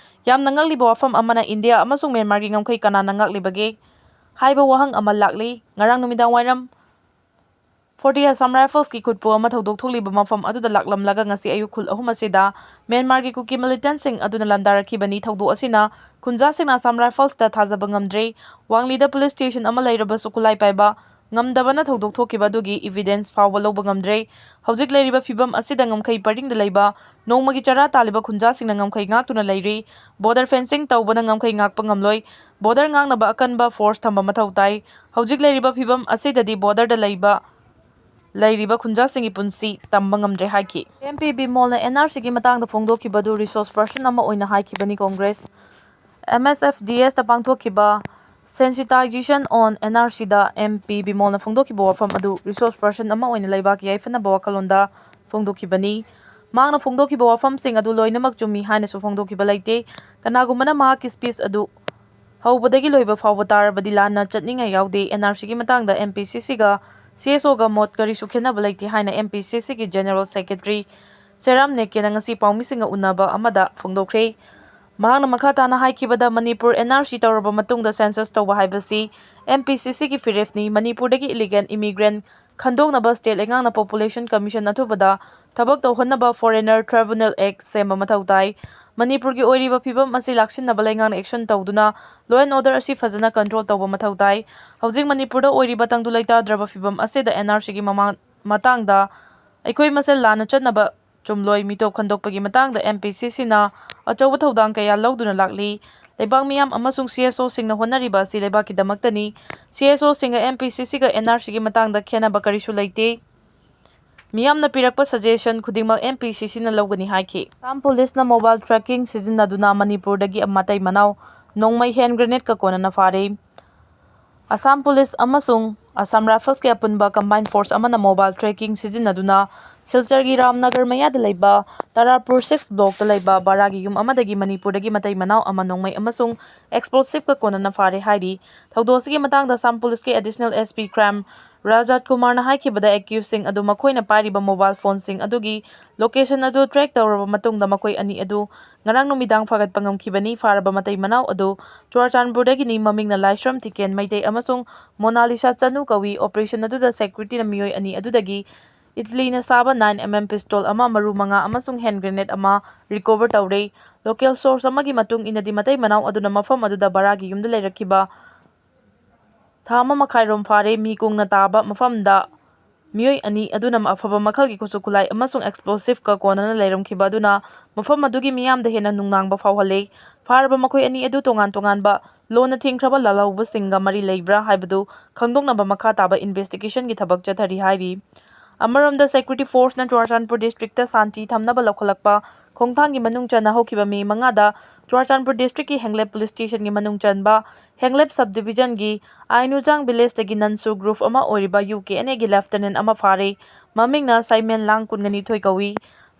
ꯌꯥꯝꯅ ꯉꯛꯂꯤꯕ ꯋꯥꯐꯝ ꯑꯃꯅ ꯏꯟꯗꯤꯌꯥ ꯑꯃꯁꯨꯡ ꯃ꯭ꯌꯥꯟꯃꯥꯔꯒꯤ ꯉꯝꯈꯩ ꯀꯅꯥꯅ ꯉꯥꯛꯂꯤꯕꯒꯦ ꯍꯥꯏꯕ ꯋꯥꯍꯪ ꯑꯃ ꯂꯥꯛꯂꯤ꯫ ꯉꯔꯥꯡ ꯅꯨꯃꯤꯗꯥꯡ ꯋꯥꯏꯔꯝ forty Assam Riflesꯀꯤ ꯈꯨꯠꯄꯨ ꯑꯃ ꯊꯧꯗꯣꯛ ꯊꯣꯛꯂꯤꯕ ꯃꯐꯝ ꯑꯗꯨꯗ ꯂꯥꯛꯂꯝꯂꯒ ꯉꯁꯤ ꯑꯌꯨꯛ ꯈꯨꯜ ꯑꯍꯨꯝ ꯑꯁꯤꯗ ꯃ꯭ꯌꯥꯟꯃꯥꯔꯒꯤ ꯀꯨꯀꯤ militantꯁꯤꯡ ꯑꯗꯨꯅ ꯂꯥꯟꯗꯥꯔꯛꯈꯤꯕꯅꯤ꯫ ꯊꯧꯗꯣꯛ ꯑꯁꯤꯅ ꯈꯨꯟꯖꯥꯁꯤꯡꯅ Assam Riflesꯇ ꯊꯥꯖꯕ ꯉꯝꯗ꯭ꯔꯦ꯫ ꯋꯥꯡꯂꯤꯗ police station ꯑꯃ ꯂꯩꯔꯕꯁꯨ ꯈꯨꯠꯂꯥꯏ ꯄꯥꯏꯕ ꯉꯝꯗꯕꯅ ꯊꯧꯗꯣꯛ ꯊꯣꯛꯈꯤꯕ ꯑꯗꯨꯒꯤ evidence ꯐꯥꯎꯕ ꯂꯧꯕ ꯉꯝꯗ꯭ꯔꯦ꯫ ꯍꯧꯖꯤꯛ ꯂꯩꯔꯤꯕ ꯐꯤꯕꯝ ꯑꯁꯤꯗ ꯉꯝꯈꯩ ꯄꯔꯤꯡꯗ ꯂꯩꯕ ꯅꯣꯡꯃꯒꯤ ꯆꯔꯥ ꯇꯥꯜꯂꯤꯕ ꯈꯨꯟꯖꯥꯁꯤꯡꯅ ꯉꯝꯈꯩ ꯉꯥꯛꯇꯨꯅ ꯂꯩꯔꯤ꯫ Border fencing ꯇꯧꯕꯅ ꯉꯝꯈꯩ ꯉꯥꯛꯄ ꯉꯝꯂꯣꯏ꯫ Border ꯉꯥꯛꯅꯕ ꯑꯀꯟꯕ force ꯊꯝꯕ ꯃꯊꯧ ꯇꯥꯏ꯫ ꯍꯧꯖꯤꯛ ꯂꯩꯔꯤꯕ ꯐꯤꯕꯝ ꯑꯁꯤꯗꯗꯤ borderꯗ ꯂꯩꯕ ꯂꯩꯔꯤꯕ ꯈꯨꯟꯖꯥꯁꯤꯡꯒꯤ ꯄꯨꯟꯁꯤ ꯇꯝꯕ ꯉꯝꯗ꯭ꯔꯦ ꯍꯥꯏꯈꯤ꯫ MP ꯕꯤꯃꯣꯜꯅ NRCꯒꯤ ꯃꯇꯥꯡꯗ ꯐꯣꯡꯗꯣꯛꯈꯤꯕꯗꯨ resource person ꯑꯃ ꯑꯣꯏꯅ ꯍꯥꯏꯈꯤꯕꯅꯤ꯫ Congress MSFDSꯇ ꯄꯥꯡꯊꯣꯛꯈꯤꯕ sensitization on NRCꯗ MP ꯕꯤꯃꯣꯜꯅ ꯐꯣꯡꯗꯣꯛꯈꯤꯕ ꯋꯥꯐꯝ ꯑꯗꯨ resource person ꯑꯃ ꯑꯣꯏꯅ ꯂꯩꯕꯥꯛꯀꯤ ꯌꯥꯏꯐꯅꯕ ꯋꯥꯈꯜꯂꯣꯟꯗ ꯐꯣꯡꯗꯣꯛꯈꯤꯕꯅꯤ꯫ ꯃꯍꯥꯛꯅ ꯐꯣꯡꯗꯣꯛꯈꯤꯕ ꯋꯥꯐꯝꯁꯤꯡ ꯑꯗꯨ ꯂꯣꯏꯅꯃꯛ ꯆꯨꯝꯃꯤ ꯍꯥꯏꯅꯁꯨ ꯐꯣꯡꯗꯣꯛꯈꯤꯕ ꯂꯩꯇꯦ꯫ ꯀꯅꯥꯒꯨꯝꯕꯅ ꯃꯍꯥꯛꯀꯤ speech ꯑꯗꯨ ꯍꯧꯕꯗꯒꯤ ꯂꯣꯏꯕ ꯐꯥꯎꯕ ꯇꯥꯔꯕꯗꯤ ꯂꯥꯟꯅ ꯆꯠꯅꯤꯡꯉꯥꯏ ꯌꯥꯎꯗꯦ꯫ NRCꯒꯤ ꯃꯇꯥꯡꯗ MPCCꯒ CSOꯒ ꯃꯣꯠ ꯀꯔꯤꯁꯨ ꯈꯦꯠꯅꯕ ꯂꯩꯇꯦ ꯍꯥꯏꯅ MPCCꯒꯤ General Secretary ꯁꯦꯔꯥꯝ ꯅꯦꯀꯦꯅ ꯉꯁꯤ ꯄꯥꯎꯃꯤꯁꯤꯡꯒ ꯎꯅꯕ ꯑꯃꯗ ꯐꯣꯡꯗꯣꯛꯈ꯭ꯔꯦ꯫ ꯃꯍꯥꯛꯅ ꯃꯈꯥ ꯇꯥꯅ ꯍꯥꯏꯈꯤꯕꯗ, ꯃꯅꯤꯄꯨꯔ NRC ꯇꯧꯔꯕ ꯃꯇꯨꯡꯗ census ꯇꯧꯕ ꯍꯥꯏꯕꯁꯤ MPCCꯒꯤ ꯐꯤꯔꯦꯞꯅꯤ꯫ ꯃꯅꯤꯄꯨꯔꯗꯒꯤ illegal immigrant ꯈꯟꯗꯣꯛꯅꯕ state ꯂꯩꯉꯥꯛꯅ Population Commission ꯑꯊꯨꯕꯗ ꯊꯕꯛ ꯇꯧꯍꯟꯅꯕ Foreigner Tribunal Act ꯁꯦꯝꯕ ꯃꯊꯧ ꯇꯥꯏ꯫ ꯃꯅꯤꯄꯨꯔꯒꯤ ꯑꯣꯏꯔꯤꯕ ꯐꯤꯕꯝ ꯑꯁꯤ ꯂꯥꯛꯁꯤꯟꯅꯕ ꯂꯩꯉꯥꯛꯅ action ꯇꯧꯗꯨꯅ law and order ꯑꯁꯤ ꯐꯖꯅ control ꯇꯧꯕ ꯃꯊꯧ ꯇꯥꯏ꯫ ꯍꯧꯖꯤꯛ ꯃꯅꯤꯄꯨꯔꯗ ꯑꯣꯏꯔꯤꯕ ꯇꯪꯗꯨ ꯂꯩꯇꯥꯗ꯭ꯔꯕ ꯐꯤꯕꯝ ꯑꯁꯤꯗ NRCꯒꯤ ꯃꯃꯥꯡ-, ꯃꯇꯥꯡꯗ ꯑꯩꯈꯣꯏ ꯃꯁꯦꯜ ꯂꯥꯟꯅ ꯆꯠꯅꯕ ꯆꯨꯝꯂꯣꯏ ꯃꯤꯇꯣꯞ ꯈꯟꯗꯣꯛꯄꯒꯤ ꯃꯇꯥꯡꯗ MPCCꯅ ꯑꯆꯧꯕ ꯊꯧꯗꯥꯡ ꯀꯌꯥ ꯂꯧꯗꯨꯅ ꯂꯥꯛꯂꯤ꯫ ꯂꯩꯕꯥꯛ ꯃꯤꯌꯥꯝ ꯑꯃꯁꯨꯡ CSOꯁꯤꯡꯅ ꯍꯣꯠꯅꯔꯤꯕ ꯑꯁꯤ ꯂꯩꯕꯥꯛꯀꯤꯗꯃꯛꯇꯅꯤ꯫ CSOꯁꯤꯡꯒ MPCCꯒ NRCꯒꯤ ꯃꯇꯥꯡꯗ ꯈꯦꯟꯅꯕ ꯀꯔꯤꯁꯨ ꯂꯩꯇꯦ꯫ ꯃꯤꯌꯥꯝꯅ ꯄꯤꯔꯛꯄ suggestion ꯈꯨꯗꯤꯡꯃꯛ MPCCꯅ ꯂꯧꯒꯅꯤ ꯍꯥꯏꯈꯤ꯫ ꯑꯁꯥꯝ ꯄꯨꯂꯤꯁꯅ mobile tracking ꯁꯤꯖꯤꯟꯅꯗꯨꯅ ꯃꯅꯤꯄꯨꯔꯗꯒꯤ ꯃꯇꯩ ꯃꯅꯥꯎ ꯅꯣꯡꯃꯩ hand grenadeꯀ ꯀꯣꯟꯅꯅ ꯐꯥꯔꯦ꯫ ꯑꯁꯥꯝ ꯄꯨꯂꯤꯁ ꯑꯃꯁꯨꯡ Assam Riflesꯀꯤ ꯑꯄꯨꯟꯕ combined force ꯑꯃꯅ mobile tracking ꯁꯤꯖꯤꯟꯅꯗꯨꯅ ꯁꯤꯜꯆꯔꯒꯤ ꯔꯥꯝꯅꯒꯔ ꯃꯌꯥꯗ ꯂꯩꯕ ꯇꯥꯔꯥꯄꯨꯔ ꯁꯤꯛꯁ ꯕ꯭ꯂꯣꯛꯇ ꯂꯩꯕ ꯚꯔꯥꯒꯤ ꯌꯨꯝ ꯑꯃꯗꯒꯤ ꯃꯅꯤꯄꯨꯔꯗꯒꯤ ꯃꯇꯩ ꯃꯅꯥꯎ ꯑꯃ ꯅꯣꯡꯃꯩ ꯑꯃꯁꯨꯡ ꯑꯦꯛꯁꯄ꯭ꯂꯣꯁꯤꯚꯀ ꯀꯣꯟꯅꯅ ꯐꯥꯔꯦ ꯍꯥꯏꯔꯤ꯫ ꯊꯧꯗꯣꯛ ꯑꯁꯤꯒꯤ ꯃꯇꯥꯡꯗ ꯑꯁꯥꯝ ꯄꯨꯂꯤꯁꯀꯤ ꯑꯦꯗꯤꯁꯅꯦꯜ ꯑꯦꯁ ꯄꯤ ꯀ꯭ꯔꯥꯏꯝ ꯔꯥꯖꯥꯠ ꯀꯨꯃꯥꯔꯅ ꯍꯥꯏꯈꯤꯕꯗ, ꯑꯦꯀ꯭ꯌꯨꯁꯁꯤꯡ ꯑꯗꯨ ꯃꯈꯣꯏꯅ ꯄꯥꯏꯔꯤꯕ ꯃꯣꯕꯥꯏꯜ ꯐꯣꯟꯁꯤꯡ ꯑꯗꯨꯒꯤ ꯂꯣꯀꯦꯁꯟ ꯑꯗꯨ ꯇ꯭ꯔꯦꯛ ꯇꯧꯔꯕ ꯃꯇꯨꯡꯗ ꯃꯈꯣꯏ ꯑꯅꯤ ꯑꯗꯨ ꯉꯔꯥꯡ ꯅꯨꯃꯤꯗꯥꯡ ꯐꯥꯒꯠꯄ ꯉꯝꯈꯤꯕꯅꯤ꯫ ꯐꯥꯔꯕ ꯃꯇꯩ ꯃꯅꯥꯎ ꯑꯗꯨ ꯆꯨꯔꯥꯆꯥꯟꯄꯨꯔꯗꯒꯤꯅꯤ꯫ ꯃꯃꯤꯡꯅ ꯂꯥꯏꯁ꯭ꯔꯝ ꯇꯤꯀꯦꯟ ꯃꯩꯇꯩ ꯑꯃꯁꯨꯡ ꯃꯣꯅꯥꯂꯤꯁꯥ ꯆꯅꯨ ꯀꯧꯏ꯫ ꯑꯣꯄꯔꯦꯁꯟ ꯑꯗꯨꯗ ꯁꯦꯀ꯭ꯌꯨꯔꯤꯇꯤꯅ ꯃꯤꯑꯣꯏ ꯑꯅꯤ ꯑꯗꯨꯗꯒꯤ ꯏꯠꯂꯤꯅ ꯁꯥꯕ ꯅꯥꯏꯟ ꯑꯦꯝ ꯑꯦꯝ ꯄꯤꯁꯇꯣꯜ ꯑꯃ, ꯃꯔꯨ ꯃꯉꯥ ꯑꯃꯁꯨꯡ ꯍꯦꯟ ꯒ꯭ꯔꯦꯅꯦꯗ ꯑꯃ ꯔꯤꯀꯣꯚꯔ ꯇꯧꯔꯦ꯫ ꯂꯣꯀꯦꯜ ꯁꯣꯔꯁ ꯑꯃꯒꯤ ꯃꯇꯨꯡ ꯏꯟꯅꯗꯤ, ꯃꯇꯩ ꯃꯅꯥꯎ ꯑꯗꯨꯅ ꯃꯐꯝ ꯑꯗꯨꯗ ꯚꯔꯥꯒꯤ ꯌꯨꯝꯗ ꯂꯩꯔꯛꯈꯤꯕ ꯊꯥ ꯑꯃ ꯃꯈꯥꯏꯔꯣꯝ ꯐꯥꯔꯦ꯫ ꯃꯤ ꯀꯨꯡꯅ ꯇꯥꯕ ꯃꯐꯝꯗ ꯃꯤꯑꯣꯏ ꯑꯅꯤ ꯑꯗꯨꯅ ꯑꯐꯕ ꯃꯈꯜꯒꯤ ꯈꯨꯠꯁꯨ ꯈꯨꯠꯂꯥꯏ ꯑꯃꯁꯨꯡ ꯑꯦꯛꯁꯄ꯭ꯂꯣꯁꯤꯚꯀ ꯀꯣꯟꯅꯅ ꯂꯩꯔꯝꯈꯤꯕ ꯑꯗꯨꯅ ꯃꯐꯝ ꯑꯗꯨꯒꯤ ꯃꯤꯌꯥꯝꯗ ꯍꯦꯟꯅ ꯅꯨꯡꯅꯥꯡꯕ ꯐꯥꯎꯍꯜꯂꯦ꯫ ꯐꯥꯔꯕ ꯃꯈꯣꯏ ꯑꯅꯤ ꯑꯗꯨ ꯇꯣꯉꯥꯟ ꯇꯣꯉꯥꯟꯕ ꯂꯣꯟꯅ ꯊꯤꯡꯈ꯭ꯔꯕ ꯂꯥꯜꯍꯧꯕꯁꯤꯡꯒ ꯃꯔꯤ ꯂꯩꯕ꯭ꯔꯥ ꯍꯥꯏꯕꯗꯨ ꯈꯪꯗꯣꯛꯅꯕ ꯃꯈꯥ ꯇꯥꯕ ꯏꯟꯚꯦꯁꯇꯤꯒꯦꯁꯟꯒꯤ ꯊꯕꯛ ꯆꯠꯊꯔꯤ ꯍꯥꯏꯔꯤ꯫ ꯑꯃꯔꯣꯝꯗ, ꯁꯦꯀ꯭ꯌꯨꯔꯤꯇꯤ ꯐꯣꯔꯁꯅ ꯆꯨꯔꯥꯆꯥꯟꯄꯨꯔ ꯗꯤꯁꯇ꯭ꯔꯤꯛꯇ ꯁꯥꯟꯇꯤ ꯊꯝꯅꯕ ꯂꯧꯈꯠꯂꯛꯄ ꯈꯣꯡꯊꯥꯡꯒꯤ ꯃꯅꯨꯡ ꯆꯟꯅ ꯍꯧꯈꯤꯕ ꯃꯦ ꯃꯉꯥꯗ ꯆꯨꯔꯥꯆꯥꯟꯄꯨꯔ ꯗꯤꯁꯇ꯭ꯔꯤꯛꯀꯤ ꯍꯦꯡꯂꯦꯞ ꯄꯨꯂꯤꯁ ꯁ꯭ꯇꯦꯁꯟꯒꯤ ꯃꯅꯨꯡ ꯆꯟꯕ ꯍꯦꯡꯂꯦꯞ ꯁꯕ ꯗꯤꯕꯤꯖꯟꯒꯤ ꯑꯥꯏꯅꯨꯖꯥꯡ ꯚꯤꯂꯦꯖꯇꯒꯤ ꯅꯟꯁꯨ ꯒ꯭ꯔꯨꯞ ꯑꯃ ꯑꯣꯏꯔꯤꯕ ꯌꯨ ꯀꯦ ꯑꯦꯟ ꯑꯦꯒꯤ ꯂꯦꯐꯇꯦꯅꯦꯟ ꯑꯃ ꯐꯥꯔꯦ꯫ ꯃꯃꯤꯡꯅ ꯁꯥꯏꯃꯦꯟ ꯂꯥꯡ, ꯀꯨꯟꯒꯅꯤꯊꯣꯏ ꯀꯧꯏ꯫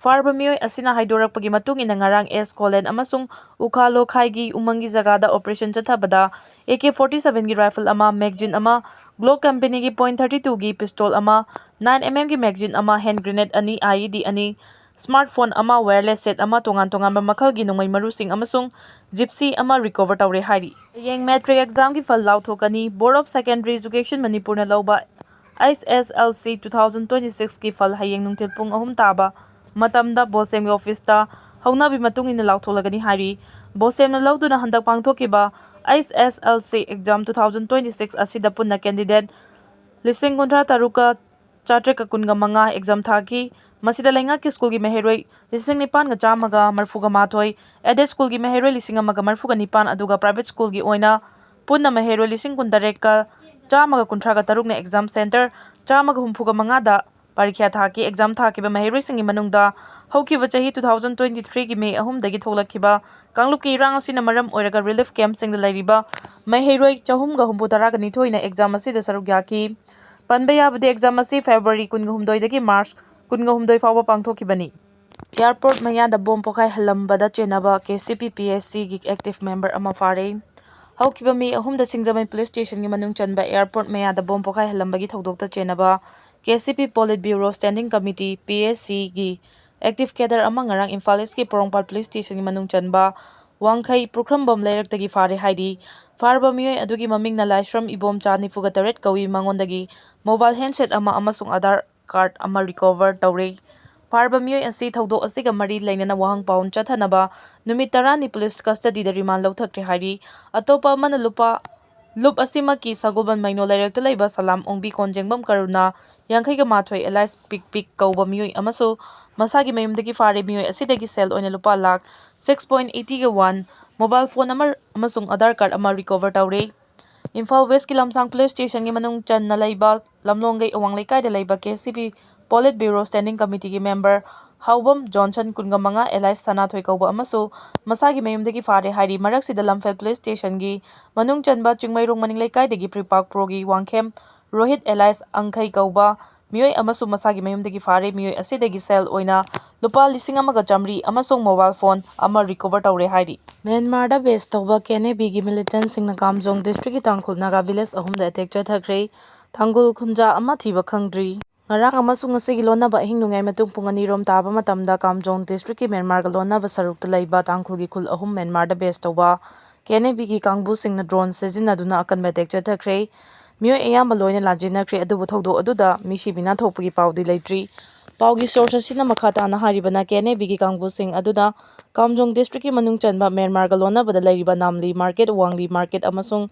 ꯐꯥꯔꯕ ꯃꯤꯑꯣꯏ ꯑꯁꯤꯅ ꯍꯥꯏꯗꯣꯔꯛꯄꯒꯤ ꯃꯇꯨꯡ ꯏꯟꯅ, ꯉꯔꯥꯡ ꯑꯦꯁ ꯈꯣꯂꯦꯟ ꯑꯃꯁꯨꯡ ꯎꯈꯥ ꯂꯣꯈꯥꯏꯒꯤ ꯎꯃꯪꯒꯤ ꯖꯒꯥꯗ ꯑꯣꯄꯔꯦꯁꯟ ꯆꯠꯊꯕꯗ ꯑꯦ ꯀꯦ ꯐꯣꯔꯇꯤ ꯁꯚꯦꯟꯒꯤ ꯔꯥꯏꯐꯜ ꯑꯃ, ꯃꯦꯒꯖꯤꯟ ꯑꯃ, ꯒ꯭ꯂꯣꯛ ꯀꯝꯄꯦꯅꯤꯒꯤ ꯄꯣꯏꯟ ꯊꯥꯔꯇꯤ ꯇꯨꯒꯤ ꯄꯤꯁꯇꯣꯜ ꯑꯃ, ꯅꯥꯏꯟ ꯑꯦꯝ ꯑꯦꯝꯒꯤ ꯃꯦꯒꯖꯤꯟ ꯑꯃ, ꯍꯦꯟ ꯒ꯭ꯔꯦꯅꯦꯗ ꯑꯅꯤ, ꯑꯥꯏ ꯏ ꯗꯤ ꯑꯅꯤ, ꯁ꯭ꯃꯥꯔꯠ ꯐꯣꯟ ꯑꯃ, ꯋꯥꯌꯔꯂꯦꯁ ꯁꯦꯠ ꯑꯃ, ꯇꯣꯉꯥꯟ ꯇꯣꯉꯥꯟꯕ ꯃꯈꯜꯒꯤ ꯅꯣꯡꯃꯩ ꯃꯔꯨꯁꯤꯡ ꯑꯃꯁꯨꯡ ꯖꯤꯞꯁꯤ ꯑꯃ ꯔꯤꯀꯣꯚꯔ ꯇꯧꯔꯦ ꯍꯥꯏꯔꯤ꯫ ꯍꯌꯦꯡ ꯃꯦꯇ꯭ꯔꯤꯛ ꯑꯦꯛꯖꯥꯝꯒꯤ ꯐꯜ ꯂꯥꯎꯊꯣꯛꯀꯅꯤ꯫ ꯕꯣꯔꯗ ꯑꯣꯐ ꯁꯦꯀꯦꯟꯗꯔꯤ ꯑꯦꯖꯨꯀꯦꯁꯟ ꯃꯅꯤꯄꯨꯔꯅ ꯂꯧꯕ H S L C two thousand twenty ꯁꯤꯛꯁꯀꯤ ꯐꯜ ꯍꯌꯦꯡ ꯅꯨꯡꯊꯤꯜ ꯄꯨꯡ ꯑꯍꯨꯝ ꯇꯥꯕ ꯃꯇꯝꯗ ꯕꯣꯁꯦꯝꯒꯤ ꯑꯣꯐꯤꯁꯇ ꯍꯧꯅꯕꯤ ꯃꯇꯨꯡ ꯏꯟꯅ ꯂꯥꯎꯊꯣꯛꯂꯒꯅꯤ ꯍꯥꯏꯔꯤ꯫ ꯕꯣꯁꯦꯝꯅ ꯂꯧꯗꯨꯅ ꯍꯟꯗꯛ ꯄꯥꯡꯊꯣꯛꯈꯤꯕ H S L C exam two thousand twenty six ꯑꯁꯤꯗ ꯄꯨꯟꯅ ꯀꯦꯟꯗꯤꯗꯦꯠ ꯂꯤꯁꯤꯡ ꯀꯨꯟꯊ꯭ꯔꯥ ꯇꯔꯨꯛꯀ ꯆꯥꯇ꯭ꯔꯦꯠꯀ ꯀꯨꯟꯒ ꯃꯉꯥ ꯑꯦꯛꯖꯥꯝ ꯊꯥꯈꯤ꯫ ꯃꯁꯤꯗ ꯂꯩꯉꯥꯛꯀꯤ ꯁ꯭ꯀꯨꯜꯒꯤ ꯃꯍꯩꯔꯣꯏ ꯂꯤꯁꯤꯡ ꯅꯤꯄꯥꯟꯒ ꯆꯥꯝꯃꯒ ꯃꯔꯤꯐꯨꯒ ꯃꯥꯊꯣꯏ, ꯑꯦꯗꯦꯗ ꯁ꯭ꯀꯨꯜꯒꯤ ꯃꯍꯩꯔꯣꯏ ꯂꯤꯁꯤꯡ ꯑꯃꯒ ꯃꯔꯤꯐꯨꯒ ꯅꯤꯄꯥꯟ, ꯑꯗꯨꯒ ꯄ꯭ꯔꯥꯏꯚꯦꯠ ꯁ꯭ꯀꯨꯜꯒꯤ ꯑꯣꯏꯅ ꯄꯨꯟꯅ ꯃꯍꯩꯔꯣꯏ ꯂꯤꯁꯤꯡ ꯀꯨꯟꯇꯔꯦꯠꯀ ꯆꯥꯝꯃꯒ ꯀꯨꯟꯊ꯭ꯔꯥꯒ ꯇꯔꯨꯛꯅ ꯑꯦꯛꯖꯥꯝ ꯁꯦꯟꯇꯔ ꯆꯥꯝꯃꯒ ꯍꯨꯝꯐꯨꯒ ꯃꯉꯥꯗ ꯄꯔꯤꯈ꯭ꯌꯥ ꯊꯥꯈꯤ꯫ ꯑꯦꯛꯖꯥꯝ ꯊꯥꯈꯤꯕ ꯃꯍꯩꯔꯣꯏꯁꯤꯡꯒꯤ ꯃꯅꯨꯡꯗ ꯍꯧꯈꯤꯕ ꯆꯍꯤ ꯇꯨ ꯊꯥꯎꯖꯟ ꯇ꯭ꯋꯦꯟꯇꯤ ꯊ꯭ꯔꯤꯒꯤ ꯃꯦ ꯑꯍꯨꯝꯗꯒꯤ ꯊꯣꯛꯂꯛꯈꯤꯕ ꯀꯥꯡꯂꯨꯞꯀꯤ ꯏꯔꯥꯡ ꯑꯁꯤꯅ ꯃꯔꯝ ꯑꯣꯏꯔꯒ ꯔꯤꯂꯤꯐ ꯀꯦꯝꯞꯁꯤꯡꯗ ꯂꯩꯔꯤꯕ ꯃꯍꯩꯔꯣꯏ ꯆꯍꯨꯝꯒ ꯍꯨꯝꯐꯨ ꯇꯔꯥꯒ ꯅꯤꯊꯣꯏꯅ ꯑꯦꯛꯖꯥꯝ ꯑꯁꯤꯗ ꯁꯔꯨꯛ ꯌꯥꯈꯤ꯫ ꯄꯟꯕ ꯌꯥꯕꯗꯤ, ꯑꯦꯛꯖꯥꯝ ꯑꯁꯤ ꯐꯦꯕ꯭ꯔꯨꯋꯥꯔꯤ ꯀꯨꯟꯒ ꯍꯨꯝꯗꯣꯏꯗꯒꯤ ꯃꯥꯔꯆ ꯀꯨꯟꯒ ꯍꯨꯝꯗꯣꯏ ꯐꯥꯎꯕ ꯄꯥꯡꯊꯣꯛꯈꯤꯕꯅꯤ꯫ ꯑꯦꯌꯥꯔꯄꯣꯔꯠ ꯃꯌꯥꯗ ꯕꯣꯝ ꯄꯣꯈꯥꯏꯍꯜꯂꯝꯕꯗ ꯆꯦꯟꯅꯕ ꯀꯦ ꯁꯤ ꯄꯤ ꯄꯤ ꯑꯦꯁ ꯁꯤꯒꯤ ꯑꯦꯛꯇꯤꯚ ꯃꯦꯝꯕꯔ ꯑꯃ ꯐꯥꯔꯦ꯫ ꯍꯧꯈꯤꯕ ꯃꯦ ꯑꯍꯨꯝꯗ ꯁꯤꯡꯖꯃꯩ ꯄꯨꯂꯤꯁ ꯁ꯭ꯇꯦꯁꯟꯒꯤ ꯃꯅꯨꯡ ꯆꯟꯕ ꯑꯦꯌꯥꯔꯄꯣꯔꯠ ꯃꯌꯥꯗ ꯕꯣꯝ ꯄꯣꯈꯥꯏꯍꯜꯂꯝꯕꯒꯤ ꯊꯧꯗꯣꯛꯇ ꯆꯦꯟꯅꯕ K C P polit bureau standing committee, P S ꯁꯤꯒꯤ ꯑꯦꯛꯇꯤꯚ ꯀꯦꯗꯔ ꯑꯃ ꯉꯔꯥꯡ ꯏꯝꯐꯥꯜ ꯏꯁꯀꯤ ꯄꯣꯔꯣꯝꯄꯥꯠ ꯄꯨꯂꯤꯁ ꯁ꯭ꯇꯦꯁꯟꯒꯤ ꯃꯅꯨꯡ ꯆꯟꯕ ꯋꯥꯡꯈꯩ ꯄꯨꯈ꯭ꯔꯝꯕꯝ ꯂꯩꯔꯛꯇꯒꯤ ꯐꯥꯔꯦ ꯍꯥꯏꯔꯤ꯫ ꯐꯥꯔꯕ ꯃꯤꯑꯣꯏ ꯑꯗꯨꯒꯤ ꯃꯃꯤꯡꯅ ꯂꯥꯏꯁ꯭ꯔꯝ ꯏꯕꯣꯝꯆꯥ, ꯅꯤꯐꯨꯒ ꯇꯔꯦꯠ ꯀꯧꯏ꯫ ꯃꯉꯣꯟꯗꯒꯤ ꯃꯣꯕꯥꯏꯜ ꯍꯦꯟꯁꯦꯠ ꯑꯃ ꯑꯃꯁꯨꯡ ꯑꯥꯙꯥꯔ ꯀꯥꯔꯗ ꯑꯃ ꯔꯤꯀꯣꯚꯔ ꯇꯧꯔꯦ꯫ ꯐꯥꯔꯕ ꯃꯤꯑꯣꯏ ꯑꯁꯤ ꯊꯧꯗꯣꯛ ꯑꯁꯤꯒ ꯃꯔꯤ ꯂꯩꯅꯅ ꯋꯥꯍꯪ ꯄꯥꯎꯟ ꯆꯠꯊꯅꯕ ꯅꯨꯃꯤꯠ ꯇꯔꯥꯅꯤ ꯄꯨꯂꯤꯁ ꯀꯁꯇꯗꯤꯗ ꯔꯤꯃꯥꯟ ꯂꯧꯊꯈ꯭ꯔꯦ ꯍꯥꯏꯔꯤ꯫ ꯑꯇꯣꯞꯄ ꯑꯃꯅ ꯂꯨꯄꯥ, ꯂꯨꯞ ꯑꯁꯤꯃꯛꯀꯤ ꯁꯒꯣꯜꯕꯟ ꯃꯩꯅꯣ ꯂꯩꯔꯛꯇ ꯂꯩꯕ ꯁꯂꯥꯝ ꯑꯣꯡꯕꯤ ꯀꯣꯟꯖꯦꯡꯕꯝ ꯀꯔꯨꯅꯥ, ꯌꯥꯡꯈꯩꯒ ꯃꯥꯊꯣꯏ, ꯑꯦꯂꯥꯏꯁ ꯄꯤꯛ ꯄꯤꯛ ꯀꯧꯕ ꯃꯤꯑꯣꯏ ꯑꯃꯁꯨ ꯃꯁꯥꯒꯤ ꯃꯌꯨꯝꯗꯒꯤ ꯐꯥꯔꯦ꯫ ꯃꯤꯑꯣꯏ ꯑꯁꯤꯗꯒꯤ ꯁꯦꯜ ꯑꯣꯏꯅ ꯂꯨꯄꯥ ꯂꯥꯈ ꯁꯤꯛꯁ ꯄꯣꯏꯟ ꯑꯩꯠꯇꯤꯒ ꯋꯥꯟ, ꯃꯣꯕꯥꯏꯜ ꯐꯣꯟ ꯑꯃ ꯑꯃꯁꯨꯡ ꯑꯥꯙꯥꯔ ꯀꯥꯔꯗ ꯑꯃ ꯔꯤꯀꯣꯚꯔ ꯇꯧꯔꯦ꯫ ꯏꯝꯐꯥꯜ ꯋꯦꯁꯀꯤ ꯂꯝꯁꯥꯡ ꯄꯨꯂꯤꯁ ꯁ꯭ꯇꯦꯁꯟꯒꯤ ꯃꯅꯨꯡ ꯆꯟꯅ ꯂꯩꯕ ꯂꯝꯂꯣꯡꯒꯩ ꯑꯋꯥꯡ ꯂꯩꯀꯥꯏꯗ ꯂꯩꯕ K C B polit bureau standing ꯀꯃꯤꯇꯤꯒꯤ ꯃꯦꯝꯕꯔ ꯍꯥꯎꯕꯝ ꯖꯣꯟꯁꯟ, ꯀꯨꯟꯒ ꯃꯉꯥ, ꯑꯦꯂꯥꯏꯁ ꯁꯅꯥꯊꯣꯏ ꯀꯧꯕ ꯑꯃꯁꯨ ꯃꯁꯥꯒꯤ ꯃꯌꯨꯝꯗꯒꯤ ꯐꯥꯔꯦ ꯍꯥꯏꯔꯤ꯫ ꯃꯔꯛꯁꯤꯗ ꯂꯝꯐꯦꯜ ꯄꯨꯂꯤꯁ ꯁ꯭ꯇꯦꯁꯟꯒꯤ ꯃꯅꯨꯡ ꯆꯟꯕ ꯆꯤꯡꯃꯩꯔꯣꯡ ꯃꯅꯤꯡ ꯂꯩꯀꯥꯏꯗꯒꯤ ꯄ꯭ꯔꯤꯄꯥꯛ ꯄ꯭ꯔꯣꯒꯤ ꯋꯥꯡꯈꯦꯝ ꯔꯣꯍꯤꯠ ꯑꯦꯂꯥꯏꯁ ꯑꯪꯈꯩ ꯀꯧꯕ ꯃꯤꯑꯣꯏ ꯑꯃꯁꯨ ꯃꯁꯥꯒꯤ ꯃꯌꯨꯝꯗꯒꯤ ꯐꯥꯔꯦ꯫ ꯃꯤꯑꯣꯏ ꯑꯁꯤꯗꯒꯤ ꯁꯦꯜ ꯑꯣꯏꯅ ꯂꯨꯄꯥ ꯂꯤꯁꯤꯡ ꯑꯃꯒ ꯆꯥꯃꯔꯤ ꯑꯃꯁꯨꯡ ꯃꯣꯕꯥꯏꯜ ꯐꯣꯟ ꯑꯃ ꯔꯤꯀꯣꯚꯔ ꯇꯧꯔꯦ ꯍꯥꯏꯔꯤ꯫ ꯃ꯭ꯌꯥꯟꯃꯥꯔꯗ ꯕꯦꯁ ꯇꯧꯕ ꯀꯦ ꯑꯦꯟ ꯑꯦ ꯕꯤꯒꯤ ꯃꯤꯂꯤꯇꯦꯟꯠꯁꯤꯡꯅ ꯀꯥꯝꯖꯣꯡ ꯗꯤꯁꯇ꯭ꯔꯤꯛꯀꯤ ꯇꯥꯡꯈꯨꯜ ꯅꯥꯒꯥ ꯚꯤꯂꯦꯖ ꯑꯍꯨꯝꯗ ꯑꯦꯇꯦꯛ ꯆꯠꯊꯈ꯭ꯔꯦ꯫ ꯇꯥꯡꯈꯨꯜ ꯈꯨꯟꯖꯥ ꯑꯃ ꯊꯤꯕ ꯈꯪꯗ꯭ꯔꯤ꯫ ꯉꯔꯥꯡ ꯑꯃꯁꯨꯡ ꯉꯁꯤꯒꯤ ꯂꯣꯟꯅꯕ ꯑꯍꯤꯡ ꯅꯣꯡꯌꯥꯏ ꯃꯇꯨꯡ ꯄꯨꯡ ꯑꯅꯤ ꯔꯣꯝ ꯇꯥꯕ ꯃꯇꯝꯗ ꯀꯥꯝꯖꯣꯡ ꯗꯤꯁꯇ꯭ꯔꯤꯛꯀꯤ ꯃ꯭ꯌꯥꯟꯃꯥꯔꯒ ꯂꯣꯟꯅꯕ ꯁꯔꯨꯛꯇ ꯂꯩꯕ ꯇꯥꯡꯈꯨꯜꯒꯤ ꯈꯨꯜ ꯑꯍꯨꯝ ꯃ꯭ꯌꯥꯟꯃꯥꯔꯗ ꯕꯦꯁ ꯇꯧꯕ ꯀꯦ ꯑꯦꯟ ꯑꯦ ꯕꯤꯒꯤ ꯀꯥꯡꯕꯨꯁꯤꯡꯅ ꯗ꯭ꯔꯣꯟ ꯁꯤꯖꯤꯟꯅꯗꯨꯅ ꯑꯀꯟꯕ ꯑꯦꯇꯦꯛ ꯆꯠꯊꯈ꯭ꯔꯦ꯫ ꯃꯤꯑꯣꯏ ꯑꯌꯥꯝꯕ ꯂꯣꯏꯅ ꯂꯥꯟꯖꯦꯟꯅꯈ꯭ꯔꯦ, ꯑꯗꯨꯕꯨ ꯊꯧꯗꯣꯛ ꯑꯗꯨꯗ ꯃꯤ ꯁꯤꯕ ꯅꯥ ꯊꯣꯛꯄꯒꯤ ꯄꯥꯎꯗꯤ ꯂꯩꯇ꯭ꯔꯤ꯫ ꯄꯥꯎꯒꯤ ꯁꯣꯔꯁ ꯑꯁꯤꯅ ꯃꯈꯥ ꯇꯥꯅ ꯍꯥꯏꯔꯤꯕꯅ, ꯀꯦ ꯑꯦꯟ ꯑꯦ ꯕꯤꯒꯤ ꯀꯥꯡꯕꯨꯁꯤꯡ ꯑꯗꯨꯅ ꯀꯥꯝꯖꯣꯡ ꯗꯤꯁꯇ꯭ꯔꯤꯛꯀꯤ ꯃꯅꯨꯡ ꯆꯟꯕ ꯃ꯭ꯌꯥꯟꯃꯥꯔꯒ ꯂꯣꯟꯅꯕꯗ ꯂꯩꯔꯤꯕ ꯅꯥꯝꯂꯤ ꯃꯥꯔꯀꯦꯠ, ꯋꯥꯡꯂꯤ ꯃꯥꯔꯀꯦꯠ ꯑꯃꯁꯨꯡ